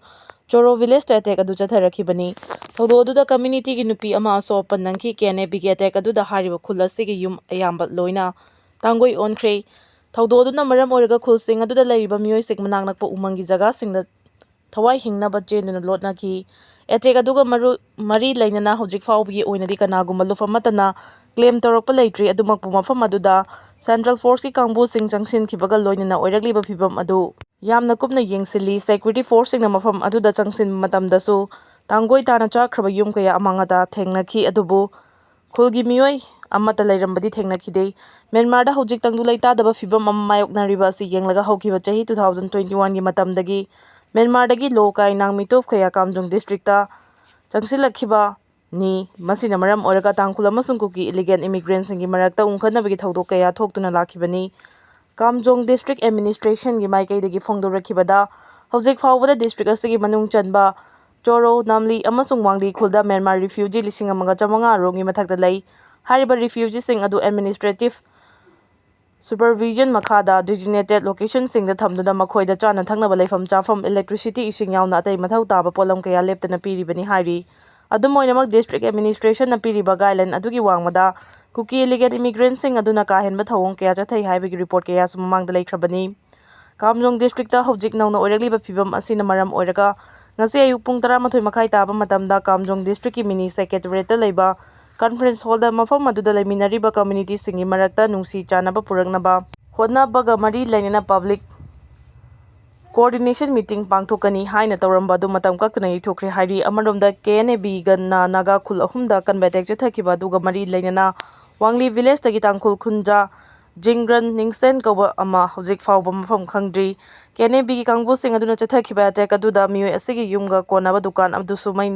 ꯆꯣꯔꯣ ꯚꯤꯂꯦꯖꯇ ꯑꯦꯇꯦꯛ ꯑꯗꯨ ꯆꯠꯊꯔꯛꯈꯤꯕꯅꯤ꯫ ꯊꯧꯗꯣꯛ ꯑꯗꯨꯗ ꯀꯝꯃ꯭ꯌꯨꯅꯤꯇꯤꯒꯤ ꯅꯨꯄꯤ ꯑꯃ ꯑꯁꯣꯛ ꯑꯄꯟ ꯅꯪꯈꯤ꯫ ꯀꯦ ꯑꯦꯟ ꯑꯦ ꯕꯤꯒꯤ ꯑꯦꯇꯦꯛ ꯑꯗꯨꯗ ꯍꯥꯏꯔꯤꯕ ꯈꯨꯜ ꯑꯁꯤꯒꯤ ꯌꯨꯝ ꯑꯌꯥꯝꯕ ꯂꯣꯏꯅ ꯇꯥꯡꯒꯣꯏ ꯑꯣꯟꯈ꯭ꯔꯦ꯫ ꯊꯧꯗꯣꯛ ꯑꯗꯨꯅ ꯃꯔꯝ ꯑꯣꯏꯔꯒ ꯈꯨꯜꯁꯤꯡ ꯑꯗꯨꯗ ꯂꯩꯔꯤꯕ ꯃꯤꯑꯣꯏꯁꯤꯡ ꯃꯅꯥꯛ ꯅꯛꯄ ꯎꯃꯪꯒꯤ ꯖꯒꯥꯁꯤꯡꯗ ꯊꯋꯥꯏ ꯍꯤꯡꯅꯕ ꯆꯦꯟꯗꯨꯅ ꯂꯣꯠꯅꯈꯤ꯫ ꯑꯦꯇꯦꯛ ꯑꯗꯨꯒ ꯃꯔꯨ-, ꯃꯔꯤ ꯂꯩꯅꯅ ꯍꯧꯖꯤꯛ ꯐꯥꯎꯕꯒꯤ ꯑꯣꯏꯅꯗꯤ ꯀꯅꯥꯒꯨꯝꯕ ꯂꯨꯞ ꯑꯃꯠꯇꯅ ꯀ꯭ꯂꯦꯝ ꯇꯧꯔꯛꯄ ꯂꯩꯇ꯭ꯔꯤ꯫ ꯑꯗꯨꯃꯛꯄꯨ ꯃꯐꯝ ꯑꯗꯨꯗ ꯁꯦꯟꯇ꯭ꯔꯦꯜ ꯐꯣꯔꯁꯀꯤ ꯀꯥꯡꯕꯨꯁꯤꯡ ꯆꯪꯁꯤꯟꯈꯤꯕꯒ ꯂꯣꯏꯅꯅ ꯑꯣꯏꯔꯛꯂꯤꯕ ꯐꯤꯚꯝ ꯑꯗꯨ ꯌꯥꯝꯅ ꯀꯨꯞꯅ ꯌꯦꯡꯁꯤꯜꯂꯤ꯫ ꯁꯦꯀ꯭ꯌꯨꯔꯤꯇꯤ ꯐꯣꯔꯁꯁꯤꯡꯅ ꯃꯐꯝ ꯑꯗꯨꯗ ꯆꯪꯁꯤꯟꯕ ꯃꯇꯝꯗꯁꯨ ꯇꯥꯡꯒꯣꯏ ꯇꯥꯅ ꯆꯥꯛꯈ꯭ꯔꯕ ꯌꯨꯝ ꯀꯌꯥ ꯑꯃꯥꯡ ꯑꯇꯥ ꯊꯦꯡꯅꯈꯤ꯫ ꯑꯗꯨꯕꯨ ꯈꯨꯜꯒꯤ ꯃꯤꯑꯣꯏ ꯑꯃꯠꯇ ꯂꯩꯔꯝꯕꯗꯤ ꯊꯦꯡꯅꯈꯤꯗꯦ꯫ ꯃ꯭ꯌꯥꯟꯃꯥꯔꯗ ꯍꯧꯖꯤꯛ ꯇꯪꯗꯨ ꯂꯩꯇꯥꯗꯕ ꯐꯤꯕꯝ ꯑꯃ ꯃꯥꯌꯣꯛꯅꯔꯤꯕ ꯑꯁꯤ ꯌꯦꯡꯂꯒ ꯍꯧꯈꯤꯕ ꯆꯍꯤ two thousand twenty one ꯒꯤ ꯃꯇꯝꯗꯒꯤ ꯃ꯭ꯌꯥꯟꯃꯥꯔꯗꯒꯤ ꯂꯣ ꯀꯥꯏ ꯅꯥꯡ ꯃꯤꯇꯣꯞ ꯀꯌꯥ ꯀꯥꯝꯖꯣꯡ ꯗꯤꯁꯇ꯭ꯔꯤꯛꯇ ꯆꯪꯁꯤꯜꯂꯛꯈꯤꯕꯅꯤ꯫ ꯃꯁꯤꯅ ꯃꯔꯝ ꯑꯣꯏꯔꯒ ꯇꯥꯡꯈꯨꯜ ꯑꯃꯁꯨꯡ ꯀꯨꯀꯤ ꯏꯂꯤꯒꯦꯟ ꯏꯃꯤꯒ꯭ꯔꯦꯟꯁꯤꯡꯒꯤ ꯃꯔꯛꯇ ꯎꯪꯈꯠꯅꯕꯒꯤ ꯊꯧꯗꯣꯛ ꯀꯌꯥ ꯊꯣꯛꯇꯨꯅ ꯂꯥꯛꯈꯤꯕꯅꯤ꯫ ꯀꯥꯝꯖꯣꯡ ꯗꯤꯁꯇ꯭ꯔꯤꯛ ꯑꯦꯗꯃꯤꯅꯤꯁꯇ꯭ꯔꯦꯁꯟꯒꯤ ꯃꯥꯏꯀꯩꯗꯒꯤ ꯐꯣꯡꯗꯣꯔꯛꯈꯤꯕꯗ, ꯍꯧꯖꯤꯛ ꯐꯥꯎꯕꯗ ꯗꯤꯁꯇ꯭ꯔꯤꯛ ꯑꯁꯤꯒꯤ ꯃꯅꯨꯡ ꯆꯟꯕ ꯆꯣꯔꯣ, ꯅꯥꯝꯂꯤ ꯑꯃꯁꯨꯡ ꯋꯥꯡꯂꯤ ꯈꯨꯜꯗ ꯃ꯭ꯌꯥꯟꯃꯥꯔ ꯔꯤꯐ꯭ꯌꯨꯖꯤ ꯂꯤꯁꯤꯡ ꯑꯃꯒ ꯆꯥꯃꯉꯥ ꯔꯣꯝꯒꯤ ꯃꯊꯛꯇ ꯂꯩ꯫ ꯍꯥꯏꯔꯤꯕ ꯔꯤꯐ꯭ꯌꯨꯖꯤꯁꯤꯡ ꯑꯗꯨ ꯑꯦꯗꯃꯤꯅꯤꯁꯇ꯭ꯔꯦꯇꯤꯚ ꯁꯨꯄꯔꯚꯤꯖꯟ ꯃꯈꯥꯗ ꯗꯤꯖꯤꯅꯦꯇꯦꯗ ꯂꯣꯀꯦꯁꯟꯁꯤꯡꯗ ꯊꯝꯗꯨꯅ ꯃꯈꯣꯏꯗ ꯆꯥꯅ ꯊꯛꯅꯕ ꯂꯩꯐꯝ ꯆꯥꯐꯝ, ꯏꯂꯦꯛꯇ꯭ꯔꯤꯁꯤꯇꯤ, ꯏꯁꯤꯡ ꯌꯥꯎꯅ ꯑꯇꯩ ꯃꯊꯧ ꯇꯥꯕ ꯄꯣꯠꯂꯝ ꯀꯌꯥ ꯂꯦꯞꯇꯅ ꯄꯤꯔꯤꯕꯅꯤ ꯍꯥꯏꯔꯤ꯫ ꯑꯗꯨꯝ ꯑꯣꯏꯅꯃꯛ, ꯗꯤꯁꯇ꯭ꯔꯤꯛ ꯑꯦꯗꯃꯤꯅꯤꯁꯇ꯭ꯔꯦꯁꯟꯅ ꯄꯤꯔꯤꯕ ꯒꯥꯏꯗꯂꯥꯏꯟ ꯑꯗꯨꯒꯤ ꯋꯥꯡꯃꯗ ꯀꯨꯀꯤ ꯏꯂꯤꯒꯦꯟ ꯏꯃꯤꯒ꯭ꯔꯦꯟꯁꯤꯡ ꯑꯗꯨꯅ ꯀꯥ ꯍꯦꯟꯕ ꯊꯧꯑꯣꯡ ꯀꯌꯥ ꯆꯠꯊꯩ ꯍꯥꯏꯕꯒꯤ ꯔꯤꯄꯣꯔꯠ ꯀꯌꯥꯁꯨ ꯃꯃꯥꯡꯗ ꯂꯩꯈ꯭ꯔꯕꯅꯤ꯫ ꯀꯥꯝꯖꯣꯡ ꯗꯤꯁꯇ꯭ꯔꯤꯛꯇ ꯍꯧꯖꯤꯛ ꯅꯧꯅ ꯑꯣꯏꯔꯛꯂꯤꯕ ꯐꯤꯕꯝ ꯑꯁꯤꯅ ꯃꯔꯝ ꯑꯣꯏꯔꯒ ꯉꯁꯤ ꯑꯌꯨꯛ ꯄꯨꯡ ꯇꯔꯥꯃꯥꯊꯣꯏ ꯃꯈꯥꯏ ꯇꯥꯕ ꯃꯇꯝꯗ ꯀꯥꯝꯖꯣꯡ ꯗꯤꯁꯇ꯭ꯔꯤꯛꯀꯤ ꯃꯤꯅꯤ ꯁꯦꯀ꯭ꯔꯦꯇꯦꯔꯤꯌꯦꯠꯇ ꯂꯩꯕ ꯀꯟꯐꯔꯦꯟꯁ ꯍꯣꯜꯗ ꯃꯐꯝ ꯑꯗꯨꯗ ꯂꯩꯃꯤꯟꯅꯔꯤꯕ ꯀꯝꯃ꯭ꯌꯨꯅꯤꯇꯤꯁꯤꯡꯒꯤ ꯃꯔꯛꯇ ꯅꯨꯡꯁꯤ ꯆꯥꯟꯅꯕ ꯄꯨꯔꯛꯅꯕ ꯍꯣꯠꯅꯕꯒ ꯃꯔꯤ ꯂꯩꯅꯅ ꯄꯕ꯭ꯂꯤꯛ ꯀꯣꯑꯣꯔꯗꯤꯅꯦꯁꯟ ꯃꯤꯇꯤꯡ ꯄꯥꯡꯊꯣꯛꯀꯅꯤ ꯍꯥꯏꯅ ꯇꯧꯔꯝꯕ ꯑꯗꯨ ꯃꯇꯝ ꯀꯛꯇꯅ ꯌꯩꯊꯣꯛꯈ꯭ꯔꯦ ꯍꯥꯏꯔꯤ꯫ ꯑꯃꯔꯣꯝꯗ, ꯀꯦ ꯑꯦꯟ ꯑꯦ ꯕꯤꯒꯅ ꯅꯥꯒꯥ ꯈꯨꯜ ꯑꯍꯨꯝꯗ ꯑꯀꯟꯕ ꯑꯦꯇꯦꯛ ꯆꯠꯊꯈꯤꯕ ꯑꯗꯨꯒ ꯃꯔꯤ ꯂꯩꯅꯅ ꯋꯥꯡꯂꯤ ꯚꯤꯂꯦꯖꯇꯒꯤ ꯇꯥꯡꯈꯨꯜ ꯈꯨꯟꯖꯥ ꯖꯤꯡꯒ꯭ꯔꯟ ꯅꯤꯡꯁꯦꯟ ꯀꯧꯕ ꯑꯃ ꯍꯧꯖꯤꯛ ꯐꯥꯎꯕ ꯃꯐꯝ ꯈꯪꯗ꯭ꯔꯤ꯫ ꯀꯦ ꯑꯦꯟ ꯑꯦ ꯕꯤꯒꯤ ꯀꯥꯡꯕꯨꯁꯤꯡ ꯑꯗꯨꯅ ꯆꯠꯊꯈꯤꯕ ꯑꯦꯇꯦꯛ ꯑꯗꯨꯗ ꯃꯤꯑꯣꯏ ꯑꯁꯤꯒꯤ ꯌꯨꯝꯒ ꯀꯣꯟꯅꯕ ꯗꯨꯀꯥꯟ ꯑꯗꯨꯁꯨ ꯃꯩ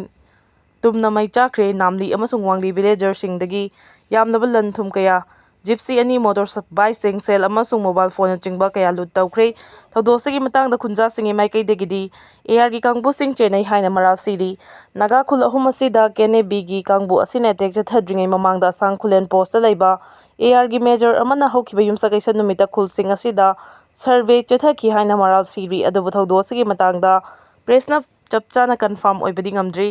ꯇꯨꯝꯅ ꯃꯩ ꯆꯥꯛꯈ꯭ꯔꯦ꯫ ꯅꯥꯝꯂꯤ ꯑꯃꯁꯨꯡ ꯋꯥꯡꯂꯤ ꯚꯤꯂꯦꯖꯔꯁꯤꯡꯗꯒꯤ ꯌꯥꯝꯂꯕ ꯂꯟ ꯊꯨꯝ ꯀꯌꯥ, ꯖꯤꯞꯁꯤ ꯑꯅꯤ, ꯃꯣꯇꯣꯔ ꯕꯥꯏꯛꯁꯤꯡ, ꯁꯦꯜ ꯑꯃꯁꯨꯡ ꯃꯣꯕꯥꯏꯜ ꯐꯣꯟꯅꯆꯤꯡꯕ ꯀꯌꯥ ꯂꯨꯠ ꯇꯧꯈ꯭ꯔꯦ꯫ ꯊꯧꯗꯣꯛ ꯑꯁꯤꯒꯤ ꯃꯇꯥꯡꯗ ꯈꯨꯟꯖꯥꯁꯤꯡꯒꯤ ꯃꯥꯏꯀꯩꯗꯒꯤꯗꯤ ꯑꯦ ꯑꯥꯔꯒꯤ ꯀꯥꯡꯕꯨꯁꯤꯡ ꯆꯦꯟꯅꯩ ꯍꯥꯏꯅ ꯃꯔꯥꯜ ꯁꯤꯔꯤ꯫ ꯅꯥꯒꯥ ꯈꯨꯜ ꯑꯍꯨꯝ ꯑꯁꯤꯗ ꯀꯦ ꯑꯦꯟ ꯑꯦ ꯕꯤꯒꯤ ꯀꯥꯡꯕꯨ ꯑꯁꯤꯅ ꯑꯦꯇꯦꯛ ꯆꯠꯊꯗ꯭ꯔꯤꯉꯩ ꯃꯃꯥꯡꯗ ꯑꯁꯥꯡ ꯈꯨꯂꯦꯟ ꯄꯣꯁꯇ ꯂꯩꯕ ꯑꯦ ꯑꯥꯔꯒꯤ ꯃꯦꯖꯔ ꯑꯃꯅ ꯍꯧꯈꯤꯕ ꯌꯨꯝꯁꯀꯩꯁ ꯅꯨꯃꯤꯠꯇ ꯈꯨꯜꯁꯤꯡ ꯑꯁꯤꯗ ꯁꯔꯚꯦ ꯆꯠꯊꯈꯤ ꯍꯥꯏꯅ ꯃꯔꯥꯜ ꯁꯤꯔꯤ꯫ ꯑꯗꯨꯕꯨ ꯊꯧꯗꯣꯛ ꯑꯁꯤꯒꯤ ꯃꯇꯥꯡꯗ ꯄ꯭ꯔꯦꯁꯅ ꯆꯞ ꯆꯥꯅ ꯀꯟꯐꯥꯔꯝ ꯑꯣꯏꯕꯗꯤ ꯉꯝꯗ꯭ꯔꯤ꯫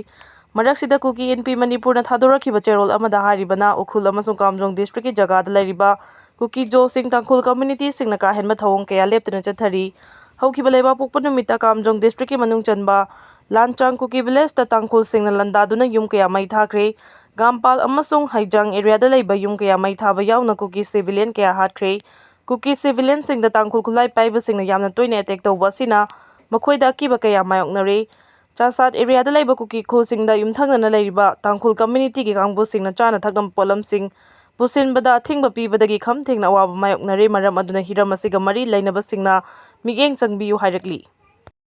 ꯃꯔꯛꯁꯤꯗ ꯀꯨꯀꯤ ꯏꯟꯄꯤ ꯃꯅꯤꯄꯨꯔꯅ ꯊꯥꯗꯣꯔꯛꯈꯤꯕ ꯆꯦꯔꯣꯜ ꯑꯃꯗ ꯍꯥꯏꯔꯤꯕꯅ, ꯎꯈ꯭ꯔꯨꯜ ꯑꯃꯁꯨꯡ ꯀꯥꯝꯖꯣꯡ ꯗꯤꯁꯇ꯭ꯔꯤꯛꯀꯤ ꯖꯒꯥꯗ ꯂꯩꯔꯤꯕ ꯀꯨꯀꯤ ꯖꯣꯁꯤꯡ ꯇꯥꯡꯈꯨꯜ ꯀꯝꯃ꯭ꯌꯨꯅꯤꯇꯤꯁꯤꯡꯅ ꯀꯥ ꯍꯦꯟꯕ ꯊꯧꯑꯣꯡ ꯀꯌꯥ ꯂꯦꯞꯇꯅ ꯆꯠꯊꯔꯤ꯫ ꯍꯧꯈꯤꯕ ꯂꯩꯕꯥꯛꯄꯣꯛꯄ ꯅꯨꯃꯤꯠꯇ ꯀꯥꯝꯖꯣꯡ ꯗꯤꯁꯇ꯭ꯔꯤꯛꯀꯤ ꯃꯅꯨꯡ ꯆꯟꯕ ꯂꯥꯟꯆꯥꯡ ꯀꯨꯀꯤ ꯚꯤꯂꯦꯖꯇ ꯇꯥꯡꯈꯨꯜꯁꯤꯡꯅ ꯂꯥꯟꯗꯥꯗꯨꯅ ꯌꯨꯝ ꯀꯌꯥ ꯃꯩ ꯊꯥꯈ꯭ꯔꯦ꯫ ꯒꯥꯝꯄꯥꯜ ꯑꯃꯁꯨꯡ ꯍꯩꯖꯥꯡ ꯑꯦꯔꯤꯌꯥꯗ ꯂꯩꯕ ꯌꯨꯝ ꯀꯌꯥ ꯃꯩ ꯊꯥꯕ ꯌꯥꯎꯅ ꯀꯨꯀꯤ ꯁꯤꯚꯤꯂꯤꯌꯟ ꯀꯌꯥ ꯍꯥꯠꯈ꯭ꯔꯦ꯫ ꯀꯨꯀꯤ ꯁꯤꯚꯤꯂꯤꯌꯟꯁꯤꯡꯗ ꯇꯥꯡꯈꯨꯜ ꯈꯨꯠꯂꯥꯏ ꯄꯥꯏꯕꯁꯤꯡꯅ ꯌꯥꯝꯅ ꯇꯣꯏꯅ ꯑꯦꯇꯦꯛ ꯇꯧꯕ ꯑꯁꯤꯅ ꯃꯈꯣꯏꯗ ꯑꯀꯤꯕ ꯀꯌꯥ ꯃꯥꯌꯣꯛꯅꯔꯦ꯫ ꯆꯥꯁꯥꯠ ꯑꯦꯔꯤꯌꯥꯗ ꯂꯩꯕ ꯀꯨꯀꯤ ꯈꯨꯜꯁꯤꯡꯗ ꯌꯨꯝꯊꯪꯅꯅ ꯂꯩꯔꯤꯕ ꯇꯥꯡꯈꯨꯜ ꯀꯝꯃ꯭ꯌꯨꯅꯤꯇꯤꯒꯤ ꯀꯥꯡꯕꯨꯁꯤꯡꯅ ꯆꯥꯅ ꯊꯛꯅꯕ ꯄꯣꯠꯂꯝꯁꯤꯡ ꯄꯨꯁꯤꯟꯕꯗ ꯑꯊꯤꯡꯕ ꯄꯤꯕꯗꯒꯤ ꯈꯝ ꯊꯦꯡꯅ ꯑꯋꯥꯕ ꯃꯥꯌꯣꯛꯅꯔꯦ꯫ ꯃꯔꯝ ꯑꯗꯨꯅ ꯍꯤꯔꯝ ꯑꯁꯤꯒ ꯃꯔꯤ ꯂꯩꯅꯕꯁꯤꯡꯅ ꯃꯤꯠꯌꯦꯡ ꯆꯪꯕꯤꯌꯨ ꯍꯥꯏꯔꯛꯂꯤ꯫